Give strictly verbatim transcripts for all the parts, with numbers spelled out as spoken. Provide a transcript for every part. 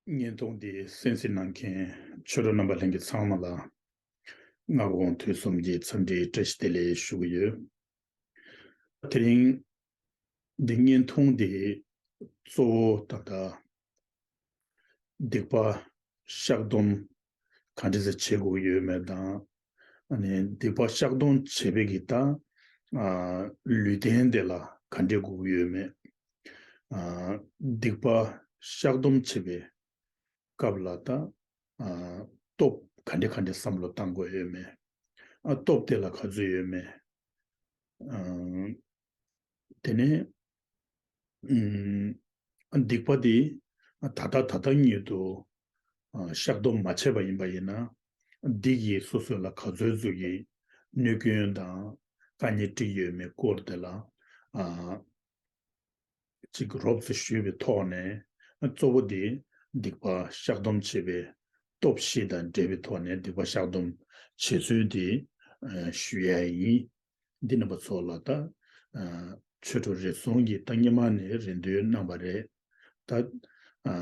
བརྙན་ཐུང་འདི་གསན་གཟིགས་གནང་མཁན་ཆོས་གྲོགས་རྣམ་པ་ལྷན་རྒྱས་ཚང་མ་ལ་སྔ་དགོང་དུས་གསུམ་གྱི་འཚམས་འདྲིའི་བཀྲ་ཤིས་བདེ་ལེགས་ཞུ་གི་ཡོད། དེ་རིང་འདི་བརྙན་ཐུང་འདི་གཙོ་བོ་ད་ལྟ་སྡིག་པ་བཤགས་སྡོམ་ག་འདྲ་ཟེ་བྱེད་དགོས་ཡོད་མེད་དང་། ཨ་ནི་སྡིག་པ་བཤགས་སྡོམ་བྱེད་པའི་གི་ད་ཨ་ལུས་རྟེན་དེ་ལ་ག་འདྲ་དགོས་ཡོད་མེད། ཨ་སྡིག་པ་བཤགས་སྡོམ་བྱེད་པའི་སྐབས་ལ་ད་ཨ་སྟོབས་ག་འདྲ་ག་འདྲ་བསམ་བློ་བཏང་དགོས་ཡོད་མེད། ཨ་སྟོབས་དེ་ལ་ག་ཚོད་ཡོད་མེད། ཨ་དེ་ནས་ཨུམ་སྡིག་པ་འདི་ད་ལྟ་ད་ལྟ་ཉིད་དུ་ཨ་བཤགས་སྡོམ་མ་བྱས་པ་ཡིན་པ་ཡིན་ན། སྡིག་གིས་སོ་སོ་ལ་ག་ཚོད་ཙམ་གྱི་གནོད་སྐྱོན་དང་དཀའ་ངལ་སྤྲད་ཡོད་མེད་སྐོར་དེ་ལ་ཨ་ཅིག་རོབ་ཙམ་ཞུས་པའི་ཐོག་ནས། གཙོ་བོ་འདི་སྡིག་པ་བཤགས་སྡོམ་བྱེད་པའི་སྟོབས་བཞི་དང་འབྲེལ་བའི་ཐོག་ནས་སྡིག་པ་བཤགས་སྡོམ་བྱེད་ཚུལ་འདི་ཨ་ཞུ་ཡ་ཡིན། འདི་རྣམ་པ་ཚོ་ལ་ད་ཨ་ཆོས་གྲོགས་རེ་ཟུང་གིས་ད་སྔོན་མ་ནས་རེ་འདུན་གནང་བ་རེད། ད་ཨ་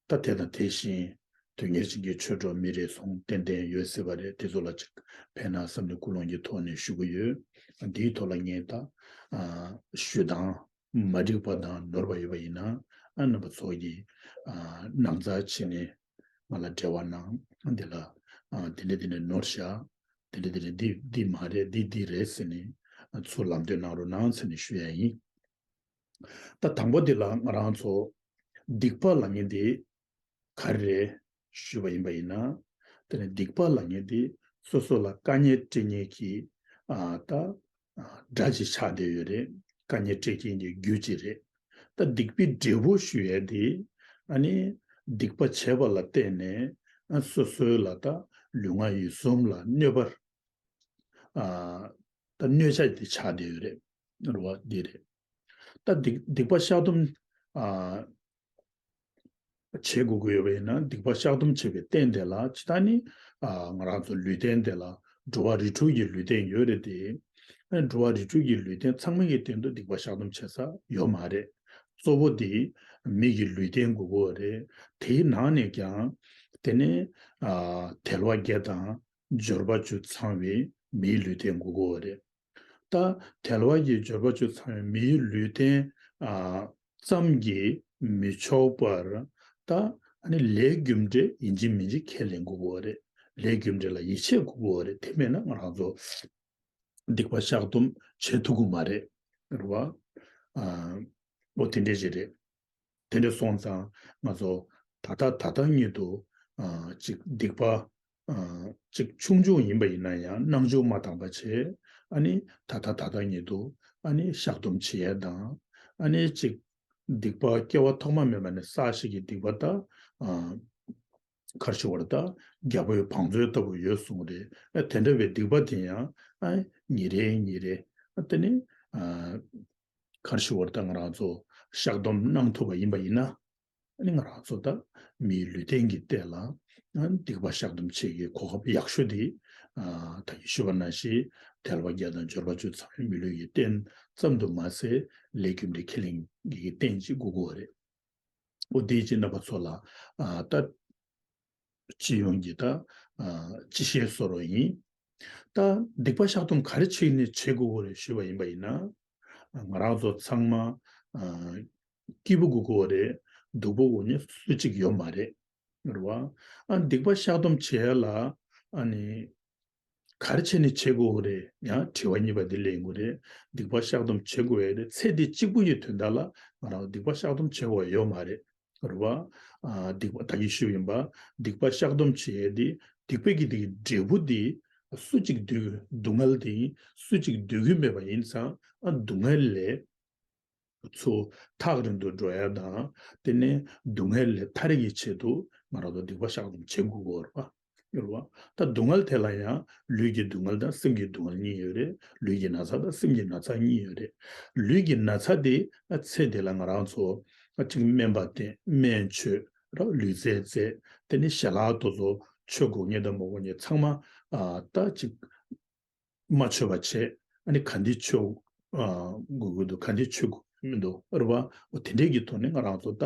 ད་དེ་དང་དེ་བཞིན་དོན་གཉེར་ཅན་གྱི་ཆོས་གྲོགས་མི་རེ་ཟུང་ཏན་ཏན་ཡོད་སྲིད་པ་རེད། དེ་ཚོ་ལ་ཅིག་ཕན་ན་བསམ་ནས་ཀུན་སློང་གི་ཐོག་ནས་ཞུ་གི་ཡོད། འདིའི་ཐོག་ལ་ངས་ད་ཨ་ཞུ་སྟངས་མ་འགྲིག་པ་དང་ནོར་བ་ཡོད་པ་ཡིན་ན། ཨ་རྣམ་པ་ཚོ་གིས་ཨ་སྣང་ཚ་བྱས་ནས་ང་ལ་འབྲེལ་བ་གནང་། འདི་ལ་ཨ་དེ་འདྲ་དེ་འདྲ་ནོར་བཞག་དེ་འདྲ་དེ་འདྲ་འདི་འདི་མ་རེད། འདི་འདི་རེད་ཟེར་ནས་ཨ་ཚུར་ལམ་སྟོན་གནང་རོགས་གནང་ཟེར་ནས་ཞུ་ཡ་ཡིན། ད་དང་པོ་འདི་ལ་ང་རང་ཚོ་སྡིག་པ་ལབ་མཁན་འདི་ག་རེ་རེད་ཞུས་པ་ཡིན་པ་ཡིན་ན། དེ་ནས་སྡིག་པ་ལབ་མཁན་འདི་སོ་སོ་ལ་དཀའ་ངལ་སྤྲད་མཁན་གྱི་ཨ་ད་ཨ་དགྲ་ཅིག་ཆགས་བསྡད་ཡོད་རེད། དཀའ་ངལ་སྤྲད་མཁན་གྱི་རྒྱུ་ཅིག་རེད། ད་སྡིག་པའི་འབྲས་བུ་ཞུ་ཡས་འདི་ཨ་ནི་སྡིག་པ་བྱས་པ་ལ་བརྟེན་ནས་ཨ་སོ་སོའི་ལ་ད་ལུས་ངག་ཡིད་གསུམ་ལ་གནོད་པར་ཨ་ད་གནོད་བྱ་དེ་ཆགས་བསྡད་ཡོད་རེད། རེད་བ། འདི་རེད། ད་སྡིག་སྡིག་པ་བཤགས་སྡོམ་ཨ་བྱེད་དགོས་ཀྱི་ཡོད་པ་ཡིན་ན། སྡིག་པ་བཤགས་སྡོམ་བྱེད་པའི་རྟེན་དེ་ལ་ཇི་ལྟར་ནི་ཨ་ང་རང་ཚོ་ལུས་རྟེན་དེ་ལ་འགྲོ་བ་རིགས་དྲུག་གི་ལུས་རྟེན་ཡོད་རེད་དེ། ཨ་འགྲོ་བ་རིགས་དྲུག་གི་ལུས་རྟེན་ཚང་མ་གི་སྟེང་དུ་སྡིག་པ་བཤགས་སྡོམ་བྱེད་ས་ཡོད་མ་རེད། གཙོ་བོ་དེ་མི་གི་ལུས་རྟེན་དགོས་ཀྱི་ཡོད་རེད། དེའི་ནང་ནས་ཀྱང་དེ་ནི་ཨ་དལ་བ་བརྒྱད་དང་འབྱོར་པ་བཅུ་ཚང་བའི་མིའི་ལུས་རྟེན་དགོས་ཀྱི་ཡོད་རེད། ད་དལ་བ་ཡི་འབྱོར་པ་བཅུ་ཚང་བའི་མིའི་ལུས་རྟེན་ཨ་ཙམ་གྱིས་མི་ཆོག་པར། ད་ཨ་ནི་ལས་རྒྱུ་འབྲས་ཡིན་གཅིག་མིན་གཅིག་ཁས་ལེན་དགོས་ཀྱི་ཡོད་རེད། ལས་རྒྱུ་འབྲས་ལ་ཡིད་ཆེས་དགོས་ཀྱི་ཡོད་རེད། དེ་མེད་ན་ང་རང་ཚོ་སྡིག་པ་བཤགས་སྡོམ་བྱེད་ཐུབ་ཀྱི་མ་རེད། རེད་བ། ཨ་འོ་དེ་འདྲས་ཞིག་རེད། དེ་འདྲ་སོང་ཙང་ང་ཚོ་ད་ལྟ་ད་ལྟ་ཉིད་དུ་ཨ་ཅིག་སྡིག་པ་ཨ་ཅིག་ཆུང་ཆུང་ཡིན་པ་ཡིན་ན་ཡང་སྣང་ཆུང་མ་བཏང་པ་བྱས། ཨ་ནི་ད་ལྟ་ད་ལྟ་ཉིད་དུ་ཨ་ནི་བཤགས་སྡོམ་བྱེད་ཡས་དང་། ཨ་ནི་ཅིག་སྡིག་པ་སྐྱེ་བ་ཐོག་མ་མེད་པ་ནས་བསགས་བཞག་གི་སྡིག་པ་ད་ཨ་ག་རེ་ཞུ་དགོས་རེད། ད་རྒྱལ་པོའི་བང་མཛོད་ལྟ་བུ་ཡོད་གསུངས་རེད། ཨ་དེ་འདྲ་བའི་སྡིག་པ་དེ་ཡང་ཨ་ཉིན་རེ་ཉིན་རེ་ཨ་དེ་ནི་ཨ་ག་རེ་ཞུ་དགོས་རེད། ད་ང་རང་ཚོ་བཤགས་སྡོམ་གནང་ཐུབ་པ་ཡིན་པ་ཡིན་ན། ཨ་ནི་ང་རང་ཚོ་ད་མིའི་ལུས་རྟེན་གྱི་སྟེང་ལ་ཨ་སྡིག་པ་བཤགས་སྡོམ་བྱེད་ཀྱི་གོ་སྐབས་ཡག་ཤོས་དེ་ཨ་ད་གིན་ཞུས་པ་ནང་བཞིན་དལ་བ་བརྒྱད་དང་འབྱོར་པ་བཅུ་ཚང་བའི་མི་ལུས་ཀྱི་རྟེན་ཙམ་དུ་མ་ཟད་ལས་རྒྱུ་འབྲས་ཁས་ལེན་གྱི་རྟེན་ཅིག་དགོས་ཀྱི་ཡོད་རེད། འོ་དེ་ཅིག་རྣམ་པ་ཚོ་ལ་ཨ་ད་སྤྱི་ཡོངས་ཀྱི་ད་ཨ་སྤྱི་བཤད་བཟོ་འདྲ་ཡིན། ད་སྡིག་པ་བཤགས་སྡོམ་ག་རེ་བྱས་ནས་བྱེད་དགོས་ཀྱི་ཡོད་རེད་ཞུས་པ་ཡིན་པ་ཡིན་ན། ང་རང་ཚོ་ཚང་མ་ཨ་སྐྱིད་པོ་དགོས་ཀྱི་ཡོད་རེད། སྡུག་པོ་དགོས་མཁན་སུ་གཅིག་ཡོད་མ་རེད། རེད་བ། ཨ་སྡིག་པ་བཤགས་སྡོམ་བྱེད་ཡ་ལ་ཨ་ནི་ག་རེ་བྱས་ནས་བྱེད་དགོས་ཀྱི་རེད། ཡང་དྲི་བ་གཉིས་པ་འདི་ལེན་དགོས་རེད། སྡིག་པ་བཤགས་སྡོམ་བྱེད་དགོས་ཡ་རེད། ཚེ་འདི་གཅིག་པུ་ཡི་དོན་དག་ལ་ང་རང་སྡིག་པ་བཤགས་སྡོམ་བྱེད་དགོས་ཡ་ཡོད་མ་རེད། རེད་བ། ཨ་སྡིག་པ་ད་གིན་ཞུས་ཡིན་པ། སྡིག་པ་བཤགས་སྡོམ་བྱེད་ཡ་འདི་སྡིག་པའི་གི་འདི་གི་འབྲས་བུ་འདི་སུ་གཅིག་སྡུག་སྡུག་བསྔལ་འདི་སུ་གཅིག་སྡུག་གི་མེད་པ་ཡིན་ཙང་། ཨ་སྡུག་བསྔལ་ལས་ཚུར་ཐག་རིང་དུ་འགྲོ་ཡ་དང་། དེ་ནས་སྡུག་བསྔལ་ལས་ཐར་ཡའི་ཆེད་དུ་ང་རང་ཚོ་སྡིག་པ་བཤགས་སྡོམ་བྱེད་དགོས་ཀྱི་ཡོད་རེད་པ། ཡོད་རེད་པ། ད་སྡུག་བསྔལ་དེ་ལ་ཡང་ལུས་ཀྱི་སྡུག་བསྔལ་དང་སེམས་ཀྱི་སྡུག་བསྔལ་གཉིས་ཡོད་རེད། ལུས་ཀྱི་ན་ཚ་དང་སེམས་ཀྱི་ན་ཚ་གཉིས་ཡོད་རེད། ལུས་ཀྱི་ན་ཚ་དེ་ཚེ་འདི་ལ་ང་རང་ཚོ་གཅིག་སྨན་པ་བསྟེན། སྨན་མཆོད། ར་ལུས་རྩལ་རྩེད། དེ་ནས་ཞལ་ལག་དེ་ཚོ་མཆོད་དགོས་མཁན་དང་མ་དགོས་མཁན་ཚང་མ་ཨ་ད་གཅིག་མ་མཆོད་པ་བྱས། ཨ་ནི་ག་འདི་མཆོད་ཨ་དགོས་ཀྱི་འདུག་ག་འདི་མཆོད་དགོས་ མི་འདུག་རེད་བ། འོ་དེ་འདྲས་ཀྱི་ཐོག་ནས་ང་རང་ཚོ་ད་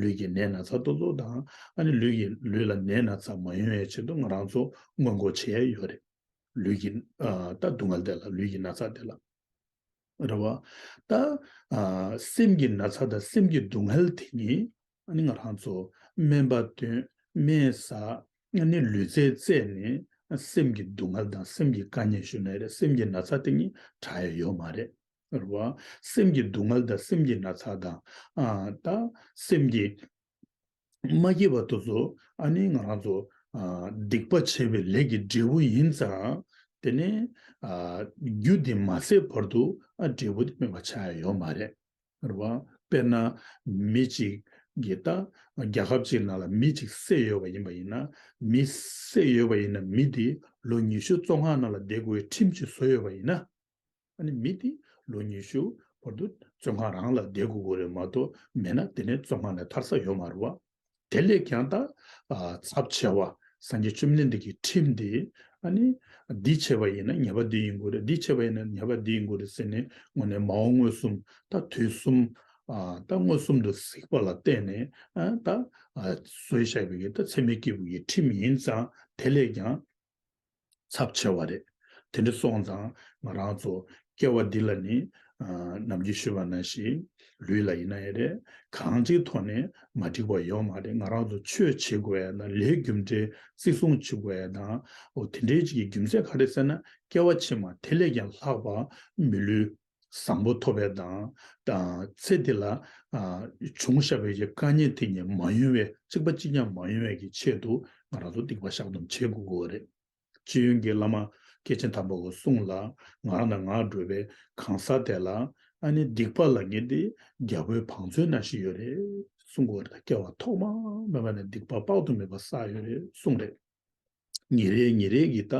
ལུས་ཀྱི་ནད་ན་ཚ་དེ་ཚོ་དང་ཨ་ནི་ལུས་ཀྱི་ལུས་ལ་ནད་ན་ཚ་མ་ཡོང་བའི་ཆེད་དུ་ང་རང་ཚོ་སྔོན་འགོག་བྱེད་ཡ་ཡོད་རེད། ལུས་ཀྱི་ཨ་ད་སྡུག་བསྔལ་དེ་ལ་ལུས་ཀྱི་ན་ཚ་དེ་ལ། རེད་བ། ད་ཨ་སེམས་ཀྱི་ན་ཚ་དང་སེམས་ཀྱི་སྡུག་བསྔལ་དེ་ཉིད་ཨ་ནི་ང་རང་ཚོ་སྨན་པ་བསྟེན་སྨན་ཟ་ཨ་ནི་ལུས་རྩལ་རྩེད་ནས་སེམས་ཀྱི་སྡུག་བསྔལ་དང་སེམས་ཀྱི་དཀའ་ངལ་ཞུ་ན་རེད། སེམས་ཀྱི་ན་ཚ་དེ་ཉིད་དྲག་ཡ་ཡོད་མ་རེད། རེད་བ། སེམས་ཀྱི་སྡུག་བསྔལ་དང་སེམས་ཀྱི་ན་ཚ་དང་ཨ་ད་སེམས་ཀྱི་མ་སྐྱིད་པ་དེ་ཚོ་ཨ་ནི་ང་རང་ཚོ་ཨ་སྡིག་པ་བྱས་པའི་ལས་ཀྱི་འབྲས་བུ་ཡིན་ཙང་དེ་ནས་ཨ་རྒྱུ་དེ་མ་ཟད་བར་དུ་ཨ་འབྲས་བུ་དེ་སྨིན་པ་ཆགས་ཡ་ཡོད་མ་རེད། རེད་བ། དཔེར་ན་མི་གཅིག་གིས་ད་རྒྱལ་ཁབ་གཅིག་ནང་ལ་མི་གཅིག་བསད་ཡོད་པ་ཡིན་པ་ཡིན་ན། མི་བསད་ཡོད་པ་ཡིན་ན་མི་དེ་ལོ་ཉི་ཤུ་བཙོན་ཁང་ནང་ལ་བསྡད་དགོས་པའི་ཁྲིམས་གཅིག་བཟོས་ཡོད་པ་ཡིན་ན། ཨ་ནི་མི་དེ་ལོ་ཉི་ཤུ་བར་དུ་བཙོན་ཁང་རང་ལ་བསྡད་དགོས་ཀྱི་རེད་མ་གཏོགས་མེད་ན་དེ་ནས་བཙོན་ཁང་ནས་ཐར་ས་ཡོད་མ་རེད་བ། དེ་ལས་ཀྱང་ད་ཨ་ཚབས་ཆེ་བ་སངས་རྒྱས་བཅོམ་ལྡན་འདས་ཀྱི་ཁྲིམས་དེ་ཨ་ནི་འདི་བྱས་པ་ཡིན་ན་ཉེས་པ་འདི་ཡིན་དགོས་རེད། འདི་བྱས་པ་ཡིན་ན་ཉེས་པ་འདི་ཡིན་དགོས་རེད་ཟེར་ནས་དངོས་གནས་མ་འོངས་མངོན་སུམ་ད་དུས་གསུམ་ཨ་ད་མངོན་སུམ་དུ་གཟིགས་པ་ལ་བརྟེན་ནས་ཨ་ད་ཨ་བཟོས་བཞག་པའི་གི་ད་འཚེ་མེད་སྐྱེས་བུ་གི་ཁྲིམས་ཡིན་ཙང་དེ་ལས་ཀྱང་ཚབས་ཆེ་བ་རེད། དེ་འདྲ་སོང་ཙང་ང་རང་ཚོ་སྐྱེ་བ་འདི་ལ་ནི་ཨ་ནམ་རྒྱུན་ཞུས་པ་ནང་བཞིན་ལུས་ལ་ཡིན་ན་ཡང་རེད། གང་ཅིའི་ཐོག་ནས་མ་འགྲིག་པ་ཡོད་མ་རེད། ང་རང་ཚོ་ཆོས་བྱེད་དགོས་ཡ་དང་ལས་རྒྱུ་འབྲས་བརྩི་སྲུང་བྱེད་དགོས་ཡ་དང་འོ་དེ་འདྲའི་ཅིག་གི་རྒྱུ་མཚན་ག་རེ་ཟེར་ན་སྐྱེ་བ་ཕྱི་མ་དེ་ལས་ཀྱང་ལྷག་པ་མི་ལུས་བཟང་པོ་ཐོབ་པའི་དང་དང་ཚེ་འདི་ལ་ཨ་བྱུང་བཞག་པའི་གི་དཀའ་ངལ་དེ་ཉིད་མ་ཡོང་བའི་གཅིག་པ་གཅིག་རྐྱང་མ་ཡོང་བའི་གི་ཆེད་དུ་ང་རང་ཚོ་སྡིག་པ་བཤགས་སྡོམ་བྱེད་དགོས་ཀྱི་ཡོད་རེད། སྤྱི་ཡོངས་ཀྱི་བླ་མ་སྐྱེས་ཆེན་དམ་པ་གི་གསུང་ལ་ང་རང་དང་ང་འགྲོ་བའི་གང་ཟག་དེ་ལ་ཨ་ནི་སྡིག་པ་ལ་ངེས་ཏེ་རྒྱལ་པོའི་བང་མཛོད་ནང་བཞིན་ཡོད་རེད་གསུང་གི་ཡོད་རེད། སྐྱེ་བ་ཐོག་མ་མེད་པ་ནས་སྡིག་པ་དཔག་ཏུ་མེད་པ་བསགས་ཡོད་རེད་གསུངས་རེད། ཉིན་རེ་ཉིན་རེ་གི་ད་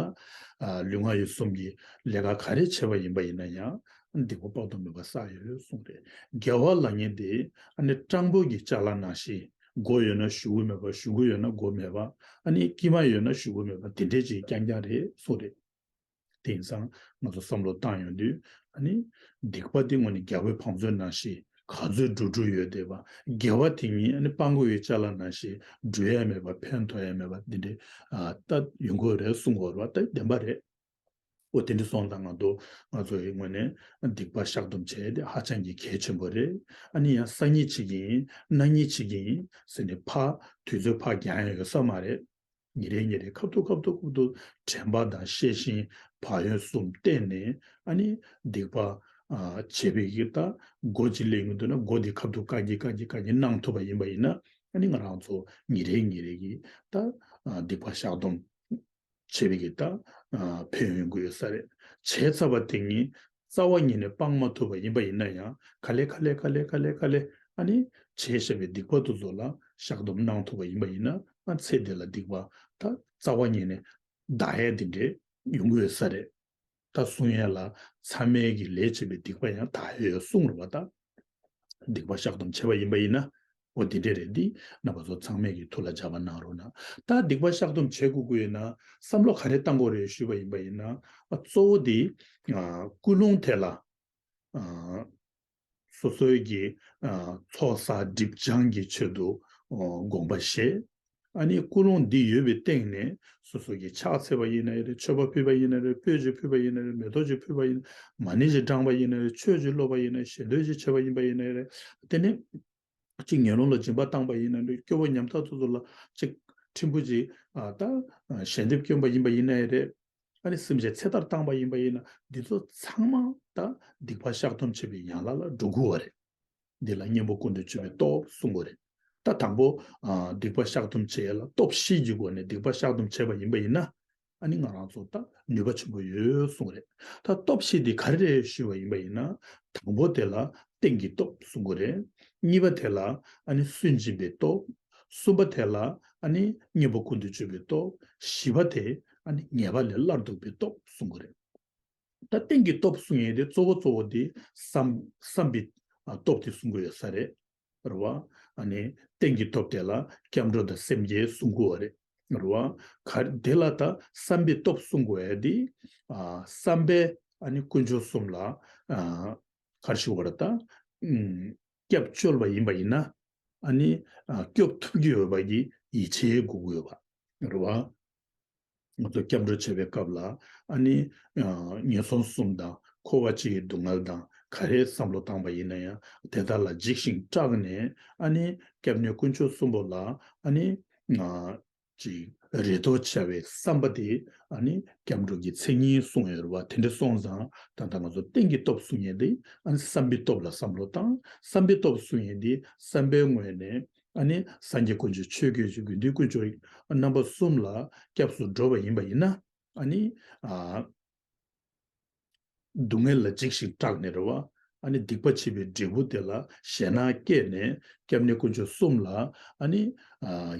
ཨ་ལུས་ངག་ཡིད་གསུམ་གྱི་ལས་ཀ་ག་རེ་བྱས་པ་ཡིན་པ་ཡིན་ན་ཡང་སྡིག་པ་དཔག་ཏུ་མེད་པ་བསགས་ཡོད་གསུངས་རེད། དགེ་བ་ལ་ངེས་ཏེ་ཨ་ནི་སྤྲང་པོ་གི་ཅ་ལག་ནང་བཞིན་མགོ་ཡོད་ན་གཞུ་གི་མེད་པ། གཞུ་གི་ཡོད་ན་མགོ་མེད་པ། ཨ་ནི་དཀྱིལ་མ་ཡོད་ན་གཞུ་གི་མེད་པ་དེ་འདྲས་ཅིག་རྐྱང་རྐྱང་རེད་གསུངས་རེད། དེ་ཡིན་ཙང་ང་ཚོ་བསམ་བློ་བཏང་ཡོང་དུས་ཨ་ནི་སྡིག་པ་འདི་དངོས་གནས་རྒྱལ་པོའི་བང་མཛོད་ནང་བཞིན་ག་ཚོད་འགྲོ་འགྲོ་ཡོད་བསྡད་པ། དགེ་བ་དེ་ཉིད་ཨ་ནི་སྤྲང་པོ་ཡི་ཅ་ལག་ནང་བཞིན་འགྲོ་ཡ་མེད་པ་ཕན་ཐོགས་ཡ་མེད་པ་འདི་འདྲས་ཨ་ད་ཡོང་གི་ཡོད་རེད་གསུང་གི་ཡོད་རེད་བ། ད་བདེན་པ་རེད། འོ་དེ་འདྲ་སོང་ཙང་ང་ཚོ་ང་ཚོ་ཡི་ངོས་ནས་སྡིག་པ་བཤགས་སྡོམ་བྱས་ཏེ་ཧ་ཅང་གི་གལ་ཆེན་པོ་རེད། ཨ་ནི་ཡང་སང་ཉིན་བྱེད་ཀྱི་ཡིན། གནངས་ཉིན་བྱེད་ཀྱི་ཡིན་ཟེར་ནས་ཕར་དུས་ཚོད་ཕར་འགྱངས་ཡ་ཡོད་ས་མ་རེད། ཉིན་རེ་ཉིན་རེ་ཁ་ཐུག་ཁ་ཐུག་ཁ་ཐུག་དྲན་པ་དང་ཤེས་བཞིན་བག་ཡོད་གསུམ་བསྟེན་ནས་ཨ་ནི་སྡིག་པ་ཨ་བྱས་པའི་གི་ད་སྒོ་གཅིག་ལེན་གྱི་འདུག་ན་སྒོ་འདི་ཁ་ཐུག་བཀག་གི་བཀག་གི་བཀག་གི་གནང་ཐུབ་པ་ཡིན་པ་ཡིན་ན་ཨ་ནི་ང་རང་ཚོ་ཉིན་རེ་ཉིན་རེ་གི་ད་ཨ་སྡིག་པ་བཤགས་སྡོམ་བྱེད་པའི་གི་ད་ཨ་ཕན་ཡོན་དགོས་ས་རེད། བྱས་ཚར་བ་དེ་ཉིད་རྩ་བ་ཉིད་ནས་སྤང་མ་ཐུབ་པ་ཡིན་པ་ཡིན་ན་ཡང་ག་ལེ་ག་ལེ་ག་ལེ་ག་ལེ་ག་ལེ་ཨ་ནི་བྱས་བཞག་པའི་སྡིག་པ་དེ་ཚོ་ལ་བཤགས་སྡོམ་གནང་ཐུབ་པ་ཡིན་པ་ཡིན་ན་ཨ་ཚེ་འདི་ལ་སྡིག་པ་ད་རྩ་བ་ཉིད་ནས་འདག་ཡས་དེ་འདྲས་ཡོང་གི་ཡོད་ས་རེད། ད་གསུང་ཡས་ལ་མཚམས་མེད་ཀྱི་ལས་བྱས་པའི་སྡིག་པ་ཡང་དག་ཡོད་གསུངས་རེད་བ། ད་སྡིག་པ་བཤགས་སྡོམ་བྱས་པ་ཡིན་པ་ཡིན་ན་འོ་འདི་འདྲས་རེད། འདི་རྣམ་པ་ཚོ་ཚང་མས་ཀྱི་ཐུགས་ལ་འཇགས་པ་གནང་རོགས་གནང་། ད་སྡིག་པ་བཤགས་སྡོམ་བྱེད་དགོས་ཀྱི་ཡོད་ན་བསམ་བློ་ག་རེ་བཏང་དགོས་རེད་ཞུས་པ་ཡིན་པ་ཡིན་ན་ཨ་གཙོ་བོ་འདི་ཨ་ཀུན་སློང་དེ་ལ་ཨ་སོ་སོའི་གི་ཨ་ཚོགས་བསགས་སྒྲིབ་སྦྱང་གི་ཆེད་དུ་ཨ་དགོངས་པ་བཞེས། ཨ་ནི་ཀུན་སློང་འདི་ཡོད་པའི་སྟེང་ནས་སོ་སོ་གི་ཕྱག་འཚལ་བ་ཡིན་ན་རེད། མཆོད་པ་ཕུལ་བ་ཡིན་ན་རེད། སྤོས་ཅིག་ཕུལ་བ་ཡིན་ན་རེད། མེ་ཏོག་ཅིག་ཕུལ་བ་ཡིན་ན་རེད། མ་ཎི་ཅིག་བགྲངས་པ་ཡིན་ན་རེད། ཆོས་ཅིག་སློབ་པ་ཡིན་ན་རེད། ཞལ་འདོན་ཅིག་བྱས་པ་ཡིན་པ་ཡིན་ན་རེད། དེ་ནས་གཅིག་ངན་སློང་ལ་སྦྱིན་པ་བཏང་པ་ཡིན་ན་རེད། སྐྱོ་བོ་ཉམ་ཐག་ཚོ་ཚོ་ལ་གཅིག་ཕྲན་བུ་ཅིག་ཨ་ད་ཞལ་འདེབས་བསྐྱོན་པ་ཡིན་པ་ཡིན་ན་རེད། ཨ་ནི་སེམས་ཅན་ཚེ་ཐར་བཏང་པ་ཡིན་པ་ཡིན་ན་འདི་ཚོ་ཚང་མ་ད་སྡིག་པ་བཤགས་སྡོམ་བྱེད་པའི་ཡན་ལག་ལ་འགྲོ་དགོས་པ་རེད། འདི་ལ་གཉེན་པོ་ཀུན་ཏུ་སྤྱོད་པའི་སྟོབས་གསུང་གི་རེད། ད་དང་པོ་ཨ་སྡིག་པ་བཤགས་སྡོམ་བྱེད་ཡ་ལ་སྟོབས་བཞི་གི་སྒོ་ནས་སྡིག་པ་བཤགས་སྡོམ་བྱས་པ་ཡིན་པ་ཡིན་ན་ཨ་ནི་ང་རང་ཚོ་ད་ནུས་པ་ཆེན་པོ་ཡོད་གསུང་གི་རེད། ད་སྟོབས་བཞི་འདི་ག་རེ་རེད་ཞུས་པ་ཡིན་པ་ཡིན་ན་དང་པོ་དེ་ལ་རྟེན་གྱི་སྟོབས་གསུང་གི་རེད། གཉིས་པ་དེ་ལ་ཨ་ནི་སུན་འབྱིན་པའི་སྟོབས། གསུམ་པ་དེ་ལ་ཨ་ནི་གཉེན་པོ་ཀུན་ཏུ་སྤྱོད་པའི་སྟོབས། བཞི་པ་དེ་ཨ་ནི་ཉེས་པ་ལས་སླར་ལྡོག་པའི་སྟོབས་གསུང་གི་རེད། ད་རྟེན་གྱི་སྟོབས་གསུང་ཡས་དེ་གཙོ་བོ་གཙོ་བོ་དེ་བསམ་བསམ་པའི་ཨ་སྟོབས་དེ་གསུང་གི་ཡོད་ས་རེད། རེད་བ། ཨ་ནི་རྟེན་གྱི་སྟོབས་དེ་ལ་སྐྱབས་འགྲོ་དང་སེམས་བསྐྱེད་གསུང་གི་ཡོད་རེད། རེད་བ། ག་དེ་ལ་ད་བསམ་པའི་སྟོབས་གསུང་དགོས་ཡ་དེ་ཨ་བསམ་པས་ཨ་ནི་དཀོན་མཆོག་གསུམ་ལ་ཨ་ག་རེ་ཞུ་དགོས་རེད་ད། སྐྱབས་བཅོལ་བ་ཡིན་པ་ཡིན་ན། ཨ་ནི་སྐྱོབ་ཐུབ་ཀྱི་ཡོད་པ་གི་ཡིད་ཆེས་དགོས་ཀྱི་ཡོད་པ་རེད་བ། ང་ཚོ་སྐྱབས་འགྲོ་བྱེད་པའི་སྐབས་ལ། ཨ་ནི་ངན་སོང་གསུམ་དང་འཁོར་བ་སྤྱིའི་སྡུག་བསྔལ་དང་ག་རེ་བསམ་བློ་བཏང་པ་ཡིན་ན་ཡང་དེ་དག་ལ་འཇིགས་ཤིང་སྐྲག་ནས། ཨ་ནི་སྐྱབས་གནས་དཀོན་མཆོག་གསུམ་པོ་ལ། ཨ་ནི་ཅིག་རེ་དོགས་བྱ་བའི་བསམ་པ་དེ། ཨ་ནི་སྐྱབས་འགྲོ་གི་མཚན་ཉིད་གསུངས་ཡོད་རེད་བ། དེ་འདྲ་སོང་ཙང་ད་ལྟ་ང་ཚོ་རྟེན་གྱི་སྟོབས་གསུང་མཁན་དེ། ཨ་ནི་བསམ་པའི་སྟོབས་ལ་བསམ་བློ་བཏང་། བསམ་པའི་སྟོབས་གསུང་མཁན་དེ་བསམ་པའི་ངོས་ནས། ཨ་ནི་སངས་རྒྱས་དཀོན་མཆོག་ཆོས་དཀོན་མཆོག་དགེ་འདུན་དཀོན་མཆོག་རྣམ་པ་གསུམ་ལ་སྐྱབས་སུ་འགྲོ་བ་ཡིན་པ་ཡིན་ན། ཨ་ནི་ཨ། སྡུག་བསྔལ་ལ་འཇིགས་ཤིང་སྐྲག་ནས་རེད་བ། ཨ་ནི་སྡིག་པ་བྱེད་པའི་འབྲས་བུ་དེ་ལ་ཞེད་སྣང་སྐྱེས་ནས་སྐྱབས་གནས་དཀོན་མཆོག་གསུམ་ལ། ཨ་ནི་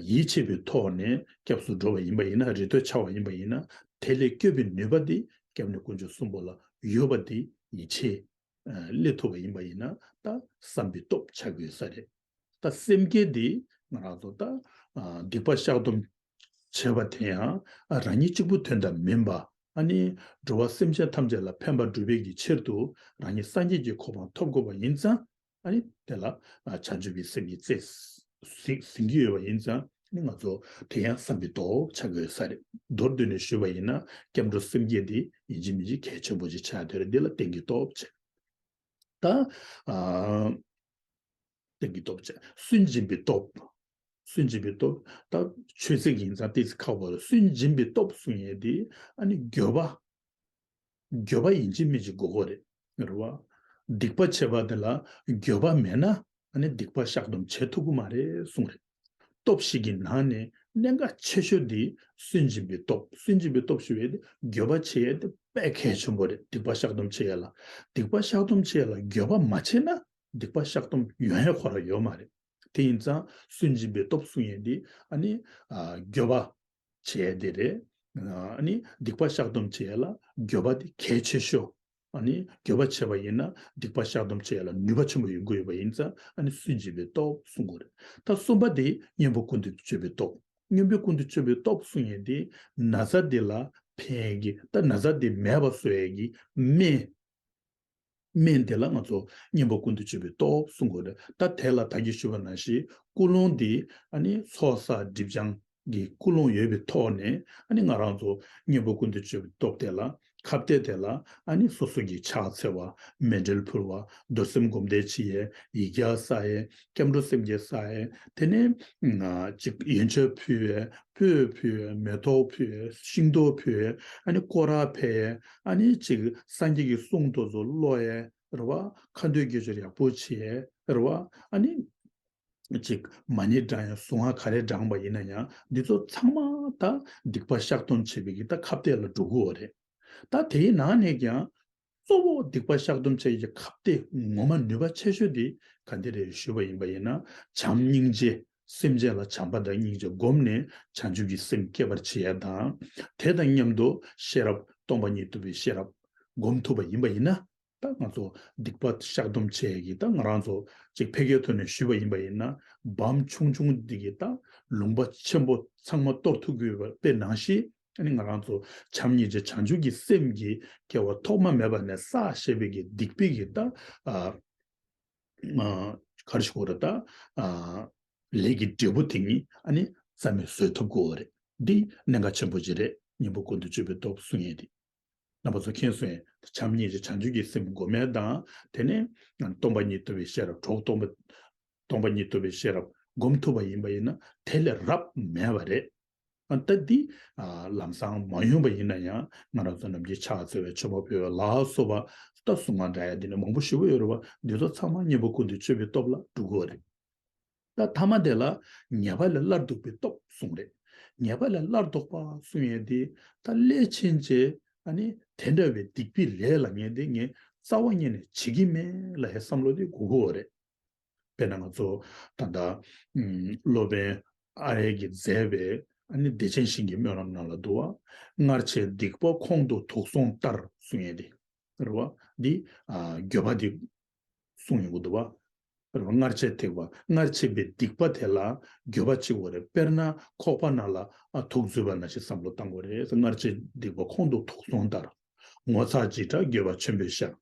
ཡིད་ཆེས་པའི་ཐོག་ནས་སྐྱབས་སུ་འགྲོ་བ་ཡིན་པ་ཡིན་ན། རེ་ལྟོས་འཆའ་བ་ཡིན་པ་ཡིན་ན། དེ་ལས་སྐྱོབ་པའི་ནུས་པ་དེ་སྐྱབས་གནས་དཀོན་མཆོག་གསུམ་པོ་ལ་ཡོད་པ་དེ་ཡིད་ཆེས་སླེབས་ཐུབ་པ་ཡིན་པ་ཡིན་ན། ད་བསམ་པའི་སྟོབས་ཆགས་ཀྱི་ཡོད་ས་རེད། ད་སེམས་བསྐྱེད་འདི་ང་རང་ཚོ་ད་སྡིག་པ་བཤགས་སྡོམ་བྱེད་པ་དེ་ཡང་རང་ཉིད་གཅིག་པུ་དོན་དམ་མིན་པ། ཨ་ནི་འགྲོ་བ་སེམས་ཅན་ཐམས་ཅད་ལ་ཕན་པ་སྒྲུབ་པའི་གི་ཕྱིར་དུ་རང་ཉིད་སངས་རྒྱས་ཀྱི་གོ་འཕང་ཐོབ་དགོས་པ་ཡིན་ཙང་། ཨ་ནི་དེ་ལ་བྱང་ཆུབ་ཀྱི་སེམས་ཀྱི་རྩེ་ཟིན་གྱི་ཡོད་པ་ཡིན་ཙང་། ཨ་ནི་ང་ཚོ་དེ་ཡང་བསམ་པའི་སྟོབས་ཆགས་ཀྱི་ཡོད་ས་རེད། མདོར་བསྡུས་ནས་ཞུས་པ་ཡིན་ན་སྐྱབས་འགྲོ་སེམས་བསྐྱེད་འདི་ཡིན་གཅིག་མིན་གཅིག་གལ་ཆེན་པོ་ཅིག་ཆགས་བསྡད་རེད། འདི་ལ་རྟེན་གྱི་སྟོབས་བྱས། ད་ཨ། རྟེན་གྱི་སྟོབས་བྱས། སུན་འབྱིན་པའི་སྟོབས། སུན་འབྱིན་པའི་སྟོབས། ད་ཆོས་ཚིག་ཡིན་ཙང་ཏོག་ཙམ་ཁག་པོ་རེད། སུན་འབྱིན་པའི་སྟོབས་གསུང་ཡས་དེ། ཨ་ནི་འགྱོད་པ། འགྱོད་པ་ཡིན་གཅིག་མིན་གཅིག་དགོས་ཀྱི་རེད། རེད་བ། སྡིག་པ་བྱས་པ་དེ་ལ་འགྱོད་པ་མེད་ན། ཨ་ནི་སྡིག་པ་བཤགས་སྡོམ་བྱེད་ཐུབ་ཀྱི་མ་རེད་གསུངས་རེད། སྟོབས་ཤིག་གི་ནང་ནས་གནད་འགག་ཆེ་ཤོས་དེ་སུན་འབྱིན་པའི་སྟོབས། སུན་འབྱིན་པའི་སྟོབས་ཞུ་བའི་དེ་འགྱོད་པ་བྱེད་ཡས་དེ་དཔེ་གལ་ཆེན་པོ་རེད། སྡིག་པ་བཤགས་སྡོམ་བྱེད་ཡས་ལ། སྡིག་པ་བཤགས་སྡོམ་བྱེད་ཡས་ལ་འགྱོད་པ་མ་བྱས་ན་སྡིག་པ་བཤགས་སྡོམ་ཡོང་ཡས་ཁོ་རང་ཡོད་མ་རེད། དེ་ཡིན་ཙང་སུན་འབྱིན་པའི་སྟོབས་གསུང་ཡས་འདི། ཨ་ནི་ཨ་འགྱོད་པ་བྱེད་ཡས་དེ་རེད། ཨ་ནི་སྡིག་པ་བཤགས་སྡོམ་བྱེད་ཡས་ལ་འགྱོད་པ་དེ་གལ་ཆེ་ཤོས། ཨ་ནི་འགྱོད་པ་བྱས་པ་ཡིན་ན་སྡིག་པ་བཤགས་སྡོམ་བྱེད་ཡས་ལ་ནུས་པ་ཆེན་པོ་ཡོང་གི་ཡོད་པ་ཡིན་ཙང་། ཨ་ནི་སུན་འབྱིན་པའི་སྟོབས་གསུང་དགོས་རེད། ད་གསུམ་པ་དེ་གཉེན་པོ་ཀུན་ཏུ་སྤྱོད་པའི་སྟོབས། གཉེན་པོ་ཀུན་ཏུ་སྤྱོད་པའི་སྟོབས་གསུང་ཡས་དེ་ན་ཚ་དེ་ལ་ཕན་ཡས་ཀྱི། ད་ན་ཚ་དེ་མེད་པ་བཟོ་ཡས་ཀྱི་སྨན། སྨན་དེ་ལ་ང་ཚོ་གཉེན་པོ་ཀུན་ཏུ་སྤྱོད་པའི་སྟོབས་གསུང་དགོས་རེད། ད་དེ་ལ་ད་གིན་ཞུས་པ་ནང་བཞིན་ཀུན་སློང་འདི། ཨ་ནི་ཚོགས་བསགས་སྒྲིབ་སྦྱང་གི་ཀུན་སློང་ཡོད་པའི་ཐོག་ནས། ཨ་ནི་ང་རང་ཚོ་གཉེན་པོ་ཀུན་ཏུ་སྤྱོད་པའི་སྟོབས་དེ་ལ། ཁ་གཏད་དེ་ལ། ཨ་ནི་སོ་སོ་གིས་ཕྱག་འཚལ་བ། མཎྜལ་ཕུལ་བ། རྡོར་སེམས་སྒོམ་བཟླས་བྱེད་ཡས། ཡིག་བརྒྱ་བསགས་ཡས། སྐྱབས་འགྲོ་སེམས་བསྐྱེད་བསགས་ཡས། དེ་ནས་ཅིག་ཡོན་མཆོད་ཕུལ་ཡས། སྤོས་ཕུལ་ཡས། མེ་ཏོག་ཕུལ་ཡས། ཤིང་ཏོག་ཕུལ་ཡས། ཨ་ནི་སྐོར་ར་ཕེབས་ཡས། ཨ་ནི་ཅིག་སངས་རྒྱས་ཀྱི་གསུང་དེ་ཚོ་ཀློག་ཡས། རེད་བ། ཁ་འདོན་དགེ་སྦྱོར་ཡག་པོ་བྱེད་ཡས། རེད་བ། ཨ་ནི་ཅིག་མ་ཎི་བགྲང་ཡས། གཟུངས་སྔགས་ག་རེ་བགྲངས་པ་ཡིན་ན་ཡང་འདི་ཚོ་ཚང་མ་ད་སྡིག་པ་བཤགས་སྡོམ་བྱེད་པའི་གི་ད་ཁ་གཏད་ལ་འགྲོ་གི་ཡོད་རེད། ད་དེའི་ནང་ནས་ཀྱང་གཙོ་བོ་སྡིག་པ་བཤགས་སྡོམ་བྱེད་ཀྱི་ཁ་གཏད་ངོ་མ་ནུས་པ་ཆེ་ཤོས་དེ་ག་འདི་རེད་ཞུས་པ་ཡིན་པ་ཡིན་ན། བྱམས་སྙིང་རྗེ། སེམས་ཅན་ལ་བྱམས་པ་དང་སྙིང་རྗེ་བསྒོམས་ནས་བྱང་ཆུབ་ཀྱི་སེམས་བསྐྱེད་པར་བྱེད་ཡས་དང་། དེ་དང་མཉམ་དུ་ཤེས་རབ་སྟོང་པ་ཉིད་རྟོགས་པའི་ཤེས་རབ་སྒོམ་ཐུབ་པ་ཡིན་པ་ཡིན་ན། ད་ང་ཚོ་སྡིག་པ་བཤགས་སྡོམ་བྱེད་ཡས་ཀྱི་ད་ང་རང་ཚོ་ཅིག་ཕལ་སྐད་ཐོག་ནས་ཞུས་པ་ཡིན་པ་ཡིན་ན། སྦམ་ཆུང་ཆུང་འདི་གིས་ད་ལུང་པ་ཆེན་པོ་ཚང་མ་གཏོར་ཐུབ་ཀྱི་ཡོད་པ་དཔེ་ནང་བཞིན། ཨ་ནི་ང་རང་ཚོ་བྱམས་སྙིང་རྗེ་བྱང་ཆུབ་ཀྱི་སེམས་ཀྱི་སྐྱེ་བ་ཐོག་མ་མེད་པ་ནས་བསགས་བཞག་པའི་གི་སྡིག་པའི་གི་ད་ཨ་ཨ་ག་རེ་ཞུ་དགོས་རེད། ད་ཨ་ལས་ཀྱི་འབྲས་བུ་དེ་ཉིད་ཨ་ནི་རྩ་མེད་བཟོ་ཐུབ་དགོས་རེད། འདི་གནད་འགག་ཆེན་པོ་ཅིག་རེད། གཉེན་པོ་ཀུན་ཏུ་སྤྱོད་པའི་སྟོབས་གསུང་ཡས་དེ། རྣམ་པ་ཚོ་མཁྱེན་སོང་ངས། བྱམས་སྙིང་རྗེ་བྱང་ཆུབ་ཀྱི་སེམས་སྒོམ་ཡས་དང་། དེ་ནས་སྟོང་པ་ཉིད་རྟོགས་པའི་ཤེས་རབ། གྲོགས་སྟོང་པ། སྟོང་པ་ཉིད་རྟོགས་པའི་ཤེས་རབ་སྒོམ་ཐུབ་པ་ཡིན་པ་ཡིན་ན་དེ་ལས་རབ་མེད་པ་རེད། ཨ་ད་འདི་ཨ་ལམ་སང་མ་ཡོང་པ་ཡིན་ན་ཡང་ང་རང་ཚོ་ནམ་རྒྱུན་ཕྱག་འཚལ་བའི་མཆོད་པ་ཕུལ་བ་ལ་སོགས་པ། ད་གཟུངས་སྔགས་བགྲང་ཡས་འདི་ནས་མང་པོ་ཞེ་པོ་ཡོད་རེད་བ། འདི་ཚོ་ཚང་མ་གཉེན་པོ་ཀུན་ཏུ་སྤྱོད་པའི་སྟོབས་ལ་འགྲོ་གི་ཡོད་རེད། ད་ཐ་མ་དེ་ལ་ཉེས་པ་ལས་སླར་ལྡོག་པའི་སྟོབས་གསུངས་རེད། ཉེས་པ་ལས་སླར་ལྡོག་པ་གསུང་ཡས་དེ། ད་སླད་ཕྱིན་ཆད་ཨ་ནི་དེ་འདྲ་བའི་སྡིག་པའི་ལས་ལ་ངས་དེ་ངས་རྩ་བ་ཉིད་ནས་བྱེད་ཀྱི་མེད་ལབ་ཡས་བསམ་བློ་དེ་དགོས་ཀྱི་ཡོད་རེད། དཔེར་ན་ང་ཚོ་ད་ལྟ་ཨུམ་སློབ་དཔོན་ཨ་རས་ཀྱིས་མཛད་པའི་ཨ་ནི་བདེ་ཆེན་ཞིང་གི་སྨོན་ལམ་ནང་ལ་འདུག་བ། སྔར་བྱས་སྡིག་པ་ཁོང་དུ་དུག་སོང་ལྟར་གསུང་ཡས་དེ། རེད་བ། འདི་ཨ་འགྱོད་པ་འདི་གསུང་ཡོང་གི་འདུག་བ། རེད་བ། སྔར་བྱས་སྡིག་པ། སྔར་བྱས་པའི་སྡིག་པ་དེ་ལ་འགྱོད་པ་བྱེད་དགོས་རེད། དཔེར་ན་ཁོག་པ་ནང་ལ་ཨ་དུག་འཛུལ་བ་ནང་བཞིན་བསམ་བློ་བཏང་དགོས་རེད། སྔར་བྱས་སྡིག་པ་ཁོང་དུ་དུག་སོང་ལྟར། ངོ་ཚ་འཇིགས་སྐྲག་འགྱོད་པ་ཆེན་པོས་བཤགས།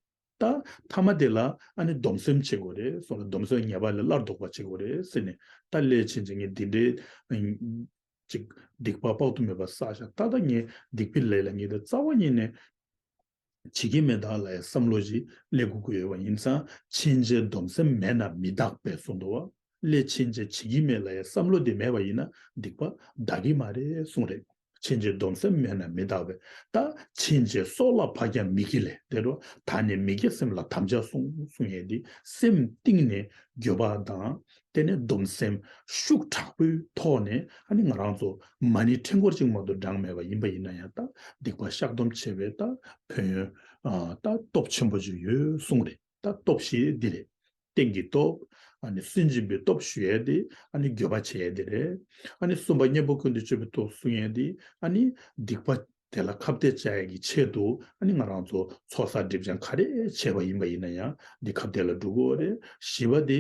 ད་ཐ་མ་དེ་ལ་ཨ་ནི་སྡོམ་སེམས་བྱེད་དགོས་རེད་གསུངས་རེད། སྡོམ་སེམས་ཉེས་པ་ལས་སླར་ལྡོག་པ་བྱེད་དགོས་རེད་ཟེར་ནས། ད་སླད་ཕྱིན་ཆད་ངས་འདི་འདྲའི་ཅིག་སྡིག་པ་དཔག་ཏུ་མེད་པ་བསགས་ཤག་ད་ལྟ་ངས་སྡིག་པའི་ལས་ལ་ངས་དེ་རྩ་བ་ཉིད་ནས་བྱེད་ཀྱི་མེད་ད་ལབ་ཡ་བསམ་བློ་ཞིག་སླེབས་དགོས་ཀྱི་ཡོད་པ་ཡིན་ཙང་། ཕྱིན་ཆད་སྡོམ་སེམས་མེད་ན་མི་དག་པས་གསུངས་འདུག་བ། སླད་ཕྱིན་ཆད་བྱེད་ཀྱི་མེད་ལབ་ཡ་བསམ་བློ་དེ་མེད་པ་ཡིན་ན་སྡིག་པ་འདག་གི་མ་རེད་གསུངས་རེད། ཕྱིན་ཆད་སྡོམ་སེམས་མེད་ན་མི་དག་པས། ད་ཕྱིན་ཆད་སྲོག་ལ་བབ་ཀྱང་མི་དགེ་ལས་དེ་རུ། ད་ནི་མི་དགེ་སེམས་ལ་དམ་བཅའ་བསྲུང་གསུང་ཡས་འདི་སེམས་གཏིང་ནས་འགྱོད་པ་དང་། དེ་ནས་སྡོམ་སེམས་ཤུགས་དྲག་པོའི་ཐོག་ནས་ཨ་ནི་ང་རང་ཚོ་མ་ཎི་ཕྲེང་སྐོར་གཅིག་མ་གཏོགས་བགྲངས་མེད་པ་ཡིན་པ་ཡིན་ན་ཡང་། ད་སྡིག་པ་བཤགས་སྡོམ་བྱེད་པའི་ད་ཕན་ཡོན་ཨ་ད་སྟོབས་ཆེན་པོ་ཅིག་ཡོད་གསུངས་རེད། ད་སྟོབས་བཞི་འདི་རེད། རྟེན་གྱི་སྟོབས། ཨ་ནི་སུན་འབྱིན་པའི་སྟོབས་ཞུ་ཡས་དེ་ཨ་ནི་འགྱོད་པ་བྱེད་ཡས་དེ་རེད། ཨ་ནི་གསུམ་པ་གཉེན་པོ་ཀུན་ཏུ་སྤྱོད་པའི་སྟོབས་གསུང་ཡས་དེ་ཨ་ནི་སྡིག་པ་དེ་ལ་ཁ་གཏད་བཅག་ཡས་ཀྱི་ཆེད་དུ་ཨ་ནི་ང་རང་ཚོ་ཚོགས་བསགས་སྒྲིབ་སྦྱང་ག་རེ་བྱས་པ་ཡིན་པ་ཡིན་ན་ཡང་འདི་ཁ་གཏད་ལ་འགྲོ་དགོས་རེད། བཞི་པ་དེ་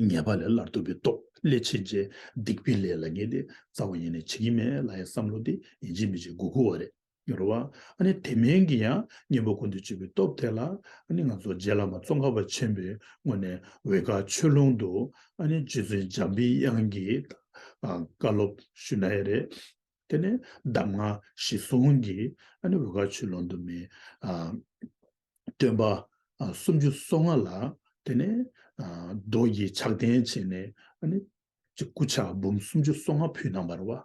ཉེས་པ་ལས་སླར་ལྡོག་པའི་སྟོབས། སླད་ཕྱིན་ཆད་སྡིག་པའི་ལས་ལ་ངས་དེ་རྩ་བ་ཉིད་ནས་བྱེད་ཀྱི་མེད་ལབ་ཡས་བསམ་བློ་དེ་ཡིན་གཅིག་མིན་གཅིག་དགོས་ཀྱི་ཡོད་རེད། རེད་བ། ཨ་ནི་དེ་མིན་གྱི་ཡང་གཉེན་པོ་ཀུན་ཏུ་སྤྱོད་པའི་སྟོབས་དེ་ལ་ཨ་ནི་ང་ཚོ་རྗེ་བླ་མ་ཙོང་ཁ་པ་ཆེན་པོའི་ངོས་ནས་འོལ་ཁ་ཆོས་ལུང་དུ་ཨ་ནི་རྗེ་བཙུན་འཇམ་པའི་དབྱངས་ཀྱི་ཨ་བཀའ་སློབ་ཞུ་ན་ཡང་རེད། དེ་ནས་གདམས་ངག་གཞི་བཟུང་གི་ཨ་ནི་འོལ་ཁ་ཆོས་ལུང་དུ་མི་ཨ་སྟོན་པ་ཨ་སུམ་ཅུ་སོ་ལྔ་ལ་དེ་ནས་ཨ་མདོ་གི་ཕྱག་རྟེན་བྱས་ནས་ཨ་ནི་ཅིག་སྐུ་ཕྱག་འབུམ་སུམ་ཅུ་སོ་ལྔ་ཕུལ་གནང་བ་རེད་བ།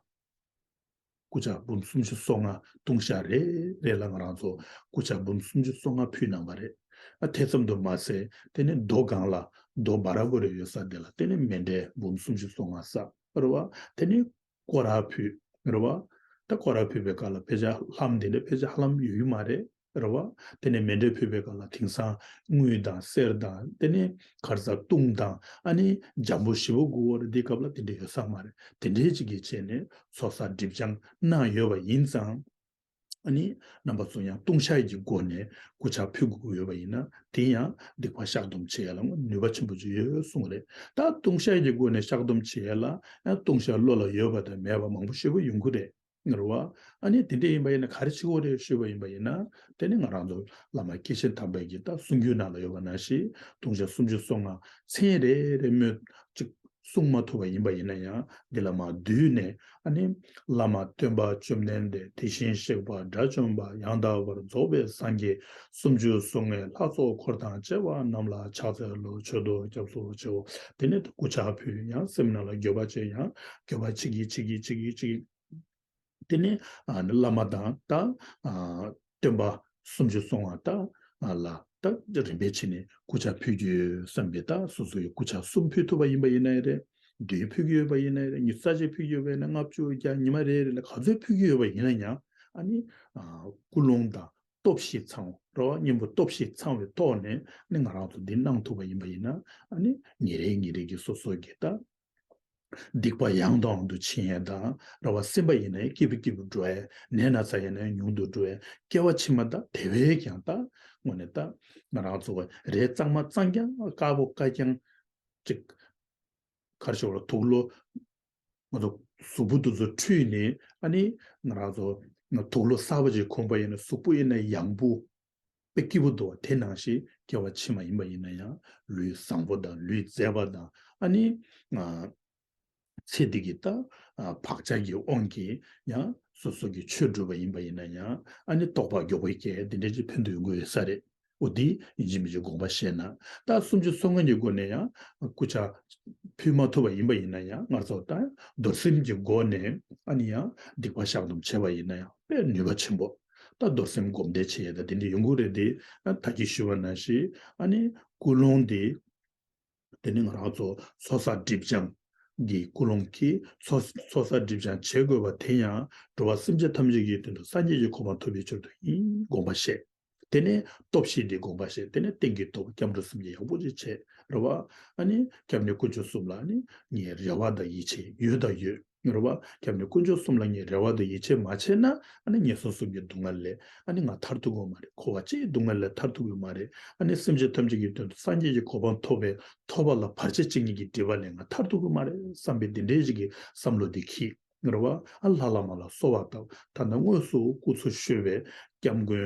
སྐུ་ཕྱག་འབུམ་སུམ་ཅུ་སོ་ལྔ་ལྟུང་བཤགས་རེ་རེ་ལ་ང་རང་ཚོ་སྐུ་ཕྱག་འབུམ་སུམ་ཅུ་སོ་ལྔ་ཕུལ་གནང་བ་རེད། ཨ་དེ་ཙམ་དུ་མ་ཟད་དེ་ནས་རྡོ་སྒང་ལ་རྡོ་བ་ར་བོ་རེ་ཡོད་ས་དེ་ལ་དེ་ནས་མཎྜལ་འབུམ་སུམ་ཅུ་སོ་ལྔ་བསགས་རེད་བ། དེ་ནས་སྐོར་ར་ཕུལ་རེད་བ། ད་སྐོར་ར་ཕུལ་བའི་སྐབས་ལ་ཕལ་ཆེར་ལྷམ་དེ་འདྲ་ཕལ་ཆེར་ཧ་ལམ་ཡོད་ཀྱི་མ་རེད། རེད་བ། དེ་ནས་མཎྜལ་ཕུལ་བའི་སྐབས་ལ་དེང་སང་དངུལ་དང་གསེར་དང་དེ་ནས་ཁར་ས་བཏུང་དང་ཨ་ནི་འཇམ་པོ་ཞེ་པོ་དགོས་པ་རེད། འདི་སྐབས་ལ་དེ་འདྲ་ཡོད་ས་མ་རེད། དེ་འདྲའི་ཅིག་གིས་བྱས་ནས་ཚོགས་བསགས་སྒྲིབ་སྦྱང་གནང་ཡོད་པ་ཡིན་ཙང་། ཨ་ནི་རྣམ་པ་ཚོ་ཡང་ལྟུང་བཤགས་ཀྱི་སྒོ་ནས་སྐུ་ཕྱག་ཕུལ་དགོས་ཀྱི་ཡོད་པ་ཡིན་ན་དེ་ཡང་སྡིག་པ་བཤགས་སྡོམ་བྱེད་ཡ་ལ་ནུས་པ་ཆེན་པོ་ཅིག་ཡོད་གསུངས་རེད། ད་ལྟུང་བཤགས་ཀྱི་སྒོ་ནས་བཤགས་སྡོམ་བྱེད་ཡ་ལ་ཡང་ལྟུང་བཤགས་བློ་ལ་ཡོད་པ་དང་མེད་པ་མང་པོ་ཞེ་པོ་ཡོང་གི་རེད། རེད་བ། ཨ་ནི་དེ་འདྲ་ཡིན་པ་ཡིན་ན་ག་རེ་བྱེད་དགོས་རེད་ཞུས་པ་ཡིན་པ་ཡིན་ན། དེ་ནི་ང་རང་ཚོ་བླ་མ་སྐྱེས་ཆེན་དམ་པའི་གི་ད་གསུང་རྒྱུན་ནང་ལ་ཡོད་པ་ནང་བཞིན་ལྟུང་བཤགས་སུམ་ཅུ་སོ་ལྔ་མཚན་རེ་རེ་སྨོས་ཅིག་གསུང་མ་ཐུབ་པ་ཡིན་པ་ཡིན་ན་ཡང་འདི་ལ་མར་བསྡུས་ནས། ཨ་ནི་བླ་མ་སྟོན་པ་བཅོམ་ལྡན་འདས། དེ་བཞིན་གཤེགས་པ་དགྲ་བཅོམ་པ། ཡང་དག་པར་རྫོགས་པའི་སངས་རྒྱས། སུམ་ཅུ་སོ་ལྔའི་ལྷ་ཚོགས་འཁོར་དང་བཅས་པ་རྣམས་ལ་ཕྱག་འཚལ་ལོ། མཆོད་དོ་སྐྱབས་སུ་མཆིའོ། དེ་ནས་སྐུ་ཕྱག་ཕུལ། ཡང་སེམས་ནང་ལ་འགྱོད་པ་བྱས། ཡང་འགྱོད་པ་བྱེད་ཀྱི་བྱེད་ཀྱི་བྱེད་ཀྱི་བྱེད་ཀྱི། དེ་ནས་ཨ་ནི་བླ་མ་དང་ད་ཨ་སྟོན་པ་སུམ་ཅུ་སོ་ལྔ་ད་ཨ་ལ་ད་རིམ་པས་བྱས་ནས་སྐུ་ཕྱག་ཕུལ་རྒྱུ་ཡོད་བསམ་པའི། ད་སོ་སོ་ཡི་སྐུ་ཕྱག་གསུམ་ཕུལ་ཐུབ་པ་ཡིན་པ་ཡིན་ན་ཡང་རེད། བདུན་ཕུལ་རྒྱུ་ཡོད་པ་ཡིན་ན་ཡང་རེད། ཉི་ཤུ་རྩ་གཅིག་ཕུལ་རྒྱུ་ཡོད་པ་ཡིན་ན་ལྔ་བཅུ་བརྒྱ་ཉི་མ་རེ་རེ་ལ་ག་ཚོད་ཕུལ་རྒྱུ་ཡོད་པ་ཡིན་ན་ཡང་ཨ་ནི་ཨ་ཀུན་སློང་དང་སྟོབས་བཞི་ཚང་བ་རེད་བ། གཉེན་པོ་སྟོབས་བཞི་ཚང་བའི་ཐོག་ནས་ནི་ང་རང་ཚོ་འདི་གནང་ཐུབ་པ་ཡིན་པ་ཡིན་ན། ཨ་ནི་ཉིན་རེ་ཉིན་རེ་གི་སོ་སོ་གི་ད་སྡིག་པ་ཡང་དང་ཡང་དུ་ཕྱིན་ཡས་དང་རེད་བ། སེམས་པ་ཡིན་ན་ཡང་སྐྱིད་པོ་སྐྱིད་པོ་འགྲོ་ཡས། ནད་ན་ཚ་ཡིན་ན་ཡང་ཉུང་དུ་འགྲོ་ཡས། སྐྱེ་བ་ཕྱི་མ་ད་དེ་བས་ཀྱང་ད་དངོས་གནས་ད་ང་རང་ཚོ་རེ་གཙང་མ་གཙང་རྐྱང་། དཀར་པོ་དཀར་རྐྱང་ཅིག་ག་རེ་ཞུ་དགོས་རེད། དུག་ལོག་ང་ཚོ་གཟུགས་པོ་དེ་ཚོ་འཁྲུད་ནས། ཨ་ནི་ང་རང་ཚོ་དུག་ལོག་གསར་པ་ཅིག་གོན་པ་ཡིན་ན་གཟུགས་པོ་ཡིན་ན་ཡང་པོ་དཔེ་སྐྱིད་པོ་འདུག་བ། དེ་ནང་བཞིན་སྐྱེ་བ་ཕྱི་མ་ཡིན་པ་ཡིན་ན་ཡང་ལུས་བཟང་པོ་དང་ལུས་མཛེས་པ་དང་། ཨ་ནི་ང་ཚེ་འདི་གི་ད་ཨ་བག་ཆགས་ཀྱི་དབང་གིས་ཡང་སོ་སོ་གི་ཆོས་སྒྲུབ་པ་ཡིན་པ་ཡིན་ན་ཡང་། ཨ་ནི་རྟོགས་པ་མགྱོགས་པོ་སྐྱེ། འདི་འདྲ་ཅིག་ཕན་ཐོགས་ཡོང་གི་ཡོད་ས་རེད། འོ་འདི་ཡིན་གཅིག་མིན་གཅིག་དགོངས་པ་བཞེས་ན། ད་སུམ་ཅུ་སོ་ལྔ་གི་སྒོ་ནས་ཡང་སྐུ་ཕྱག་ཕུལ་མ་ཐུབ་པ་ཡིན་པ་ཡིན་ན་ཡང་། ང་ཚོ་ད་རྡོར་སེམས་ཀྱི་སྒོ་ནས་ཨ་ནི་ཡང་སྡིག་པ་བཤགས་སྡོམ་བྱས་པ་ཡིན་ན་ཡང་དཔེ་ནུས་པ་ཆེན་པོ། ད་རྡོར་སེམས་སྒོམ་བཟླས་བྱེད་ཡས་ད་དེ་འདྲ་ཡོང་གི་རེད་དེ། ད་གིན་ཞུས་པ་ནང་བཞིན་ཨ་ནི་ཀུན་སློང་དེ། དེ་ནི་ང་རང་ཚོ་ཚོགས་བསགས་སྒྲིབ་སྦྱང་གི་ཀུན་སློང་གིས་ཚོགས་ཚོགས་བསགས་སྒྲིབ་སྦྱང་བྱེད་དགོས་པ་དེ་ཡང་འགྲོ་བ་སེམས་ཅན་ཐམས་ཅད་ཀྱི་དོན་དུ་སངས་རྒྱས་ཀྱི་གོ་འཕང་ཐོབ་པའི་ཕྱིར་དུ་ཡིན་དགོངས་པ་བཞེས། དེ་ནས་སྟོབས་བཞི་འདི་དགོངས་པ་བཞེས། དེ་ནས་རྟེན་གྱི་སྟོབས་སྐྱབས་འགྲོ་སེམས་བསྐྱེད་ཡག་པོ་ཅིག་བྱེད་རེད་བ། ཨ་ནི་སྐྱབས་གནས་དཀོན་མཆོག་གསུམ་ལ་ནི་ངས་རེ་བ་དང་ཡིད་ཆེས་ཡོད་དང་ཡོད་རེད་བ། སྐྱབས་གནས་དཀོན་མཆོག་གསུམ་ལ་ངས་རེ་བ་དང་ཡིད་ཆེས་མ་བྱས་ན། ཨ་ནི་ངན་སོང་གསུམ་གྱི་སྡུག་བསྔལ་ལས་ཨ་ནི་ང་ཐར་ཐུབ་ཀྱི་མ་རེད། འཁོར་བ་སྤྱིའི་སྡུག་བསྔལ་ལས་ཐར་ཐུབ་ཀྱི་མ་རེད། ཨ་ནི་སེམས་ཅན་ཐམས་ཅད་ཀྱི་དོན་དུ་སངས་རྒྱས་ཀྱི་གོ་འཕང་ཐོབ་པའི་ཐོབ་པ་ལ་བར་ཆད་བྱེད་མཁན་གྱི་སྒྲིབ་པ་ལས་ང་ཐར་ཐུབ་ཀྱི་མ་རེད་བསམ་པའི་འདི་འདྲའི་ཞིག་གི་བསམ་བློ་འདི་འཁྱེར་རེད་བ། ཨ་ལྷ་བླ་མ་ལ་གསོལ་བ་བཏབ། ད་ལྟ་དངོས་སུ་སྐུ་འཚོ་བཞུགས་པའི་སྐྱབས་མགོན་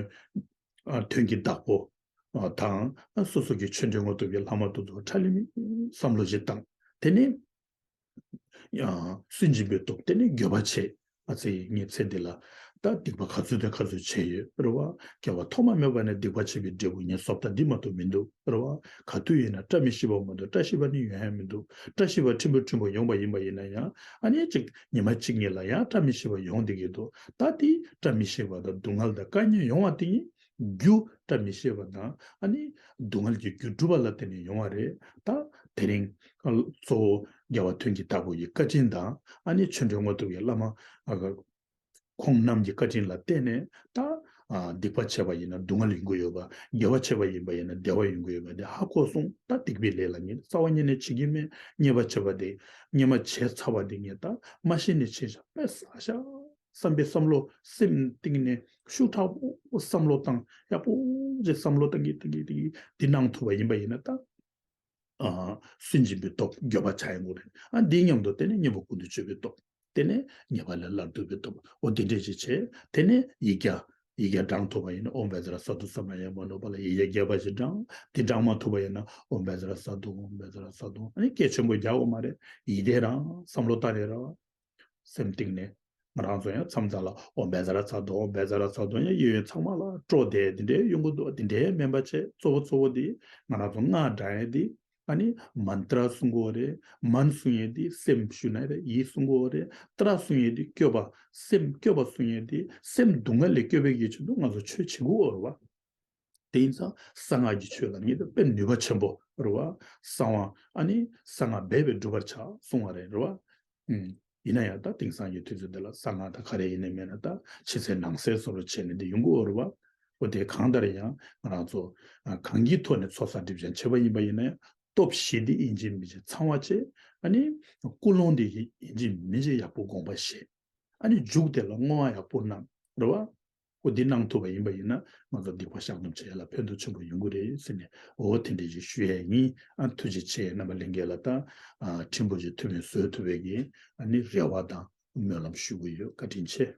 ཨ་དོན་གྱི་བདག་པོ་ ཨ་དང་། ཨ་སོ་སོ་གི་ཆོས་འབྲེལ་དངོས་གྲུབ་ཀྱི་ལྷག་མ་དེ་ཚོ་ཁྲ་ལི་མི་བསམ་བློ་ཞིག་བཏང་། དེ་ནས་ཡང་སུན་འབྱིན་པའི་སྟོབས། དེ་ནས་འགྱོད་པ་བྱེད། ཨ་ཙི་ངའི་ཚེ་འདི་ལ་ད་སྡིག་པ་ག་ཚོད་དང་ག་ཚོད་བྱས་ཡོད་རེད་བ། སྐྱེ་བ་ཐོག་མ་མེད་པ་ནས་སྡིག་པ་བྱས་པའི་འབྲས་བུ་ངས་བཟོ་ལྟ་འདི་མ་གཏོགས་མི་འདུག་རེད་བ། ག་དུས་ཡིན་ན་བཀྲ་མི་ཤིས་པ་མ་གཏོགས་བཀྲ་ཤིས་པ་ནི་ཡོང་ཡ་མི་འདུག་བཀྲ་ཤིས་པ་ཕྲན་བུ་ཕྲན་བུ་ཡོང་བ་ཡིན་པ་ཡིན་ན་ཡང་ཨ་ནི་གཅིག་ཉི་མ་གཅིག་གཉིས་ལ་ཡང་བཀྲ་མི་ཤིས་པ་ཡོང་བསྡད་ཀྱི་འདུག་ད་དེ་བཀྲ་མི་ཤིས་པ་དང་སྡུག་བསྔལ་དང་དཀའ་ངལ་ཡོང་བ་དེ་ཡིན། རྒྱུ་བཀྲ་མི་ཤིས་པ་དང་ཨ་ནི་སྡུག་བསྔལ་གྱི་རྒྱུ་སྒྲུབ་པ་ལ་བརྟེན་ནས་ཡོང་བ་རེད། ད་དེ་རིང་གཙོ་བོ་རྒྱལ་བ་ཐོན་སྐྱེད་དྭགས་པོ་ཡི་བཀའ་དྲིན་དང་ཨ་ནི་ཆོས་འབྲེལ་དངོས་གྲུབ་ཀྱི་བླ་མ་ཨ་ཁོང་རྣམས་ཀྱི་བཀའ་དྲིན་ལ་བརྟེན་ནས་ད་ཨ་སྡིག་པ་བྱས་པ་ཡིན་ན་སྡུག་བསྔལ་ཡོང་གི་ཡོད་པ། དགེ་བ་བྱས་པ་ཡིན་པ་ཡིན་ན་བདེ་བ་ཡོང་གི་ཡོད་པ་དེ་ཧ་གོ་སོང་། ད་སྡིག་པའི་ལས་ལ་ངས་རྩ་བ་ཉིད་ནས་བྱེད་ཀྱི་མེད། ཉེས་པ་བྱས་པ་དེ་ཉེས་པ་བྱས་ཚར་བ་དེ་ངས་ད་མ་ཤེས་ནས་བྱས་ཤག་པས་ཟ་ཤག་བསམ་པའི་བསམ་བློ་སེམས་གཏིང་ནས་ཤུགས་དྲག་པོ་བསམ་བློ་བཏང་། ཡག་པོ་ཅིག་བསམ་བློ་བཏང་གི་བཏང་གི་བཏང་གི་འདི་གནང་ཐུབ་པ་ཡིན་པ་ཡིན་ན་ད། ཨ་སུན་འབྱིན་པའི་སྟོབས་འགྱོད་པ་ཆགས་ཡོང་གི་རེད། ཨ་འདིའི་མཉམ་དུ་དེ་ནས་གཉེན་པོ་ཀུན་ཏུ་སྤྱོད་པའི་སྟོབས། དེ་ནས་ཉེས་པ་ལས་སླར་སྡུག་པའི་སྟོབས། འོ་དེ་འདྲས་ཅིག་བྱས། དེ་ནས་ཡིག་བརྒྱ། ཡིག་བརྒྱ་བགྲང་ཐུབ་པ་ཡིན་ན་ཨོཾ་བཛྲ་སཱ་རྡུ་སཾ་མ་ཡ་མ་ནོ་པ་ལ་ཡིག་བརྒྱ་བརྒྱད་པ་ཞིག་བགྲང་། དེ་བགྲང་མ་ཐུབ་པ་ཡིན་ན་ཨོཾ་བཛྲ་སཱ་རྡུ་ཨོཾ་བཛྲ་སཱ་རྡུ། ཨ་ནི་སྐད་ཆེན་པོ་རྒྱག་དགོས་མ་རེད། ཡིད་བདེ་རང་བསམ་བློ་བཏང་རེད་ར། སེམས་གཏིང་ནས། ང་རང་ཚོ་ཡང་མཚམས་མཚམས་ལ་ཨོཾ་བཛྲ་སཱ་རྡུ་ཨོཾ་བཛྲ་སཱ་རྡུ་ཡང་ཡོད་ཡོད་ཚང་མ་ལ་སྤྲོ་བསྡད་དེ་འདྲའི་ཡོང་གི་འདུག་དེ་འདྲའི་མིན་པ་བྱས་གཙོ་བོ་གཙོ་བོ་དེ་ང་རང་ཚོ་སྔགས་བགྲང་ཡས་དེ་ཨ་ནི་མན་ཏྲ་གསུང་གི་ཡོད་རེད། མན་གསུང་ཡས་དེ་སེམས་ཞུ་ན་རེད། ཡིག་གསུང་གི་ཡོད་རེད། ཏྲ་གསུང་ཡས་དེ་བསྐྱོད་པ། སེམས་བསྐྱོད་པ་གསུང་ཡས་དེ་སེམས་སྡུག་བསྔལ་ལས་སྐྱོབ་པའི་གི་ཆེད་དུ་ང་ཚོ་ཆོས་བྱེད་དགོས་ཡོད་རེད་བ། དེ་ཡིན་ཙང་གསང་སྔགས་ཀྱི་ཆོས་ལ་ངེས་དུ་དཔེ་ནུས་པ་ཆེན་པོ་རེད་བ། གསང་བ་ཨ་ནི་གསང་སྔགས་འབད་པས་འགྲུབ་པར་བྱ་གསུང་བ་རེད་རེད་བ། ཨུམ། ཡིན་ན་ཡང་ད་དེང་སང་གི་དུས་ཚོད་འདི་ལ་གསང་སྔགས་དང་ག་རེ་ཡིན་ནའི་མེད་ན་ད་ཕྱི་གསལ་ནང་གསལ་བཟོ་འདྲ་བྱས་ནས་འདི་ཡོང་གི་ཡོད་རེད་བ། འོ་དེ་གང་ལྟར་ཡང་ང་རང་ཚོ་ཨ་གང་གི་ཐོག་ནས་ཚོགས་བསགས་སྒྲིབ་སྦྱང་བྱས་པ་ཡིན་པ་ཡིན་ན་ཡང་སྟོབས་བཞི་འདི་ཡིན་གཅིག་མིན་གཅིག་ཚང་བ་བྱས། ཨ་ནི་ཀུན་སློང་འདི་ཡིན་གཅིག་མིན་གཅིག་ཡག་པོ་དགོངས་པ་བཞེས། ཨ་ནི་མཇུག་དེ་ལ་བསྔོ་བ་ཡག་པོ་གནང་རེད་བ། འོ་འདི་གནང་ཐུབ་པ་ཡིན་པ་ཡིན་ན་ང་ཚོ་སྡིག་པ་བཤགས་སྡོམ་བྱེད་ཡ་ལ་ཕན་ཐོགས་ཆེན་པོ་ཡོང་གི་རེད་ཟེར་ནས་འོ་དེ་འདྲ་ཞིག་ཞུ་ཡས་ཡིན། ཨ་ཐུགས་རྗེ་ཆེ། རྣམ་པ་ལྷན་རྒྱས་ལ་ད་ཨ་ཕྲན་བུ་ཞིག་ཐུགས་ཕན་གསོས་ཐུབ་པའི་གི་ཨ་ནི་རེ་བ་དང་སྨོན་ལམ་ཞུ་གི་ཡོད། བཀའ་དྲིན་ཆེ།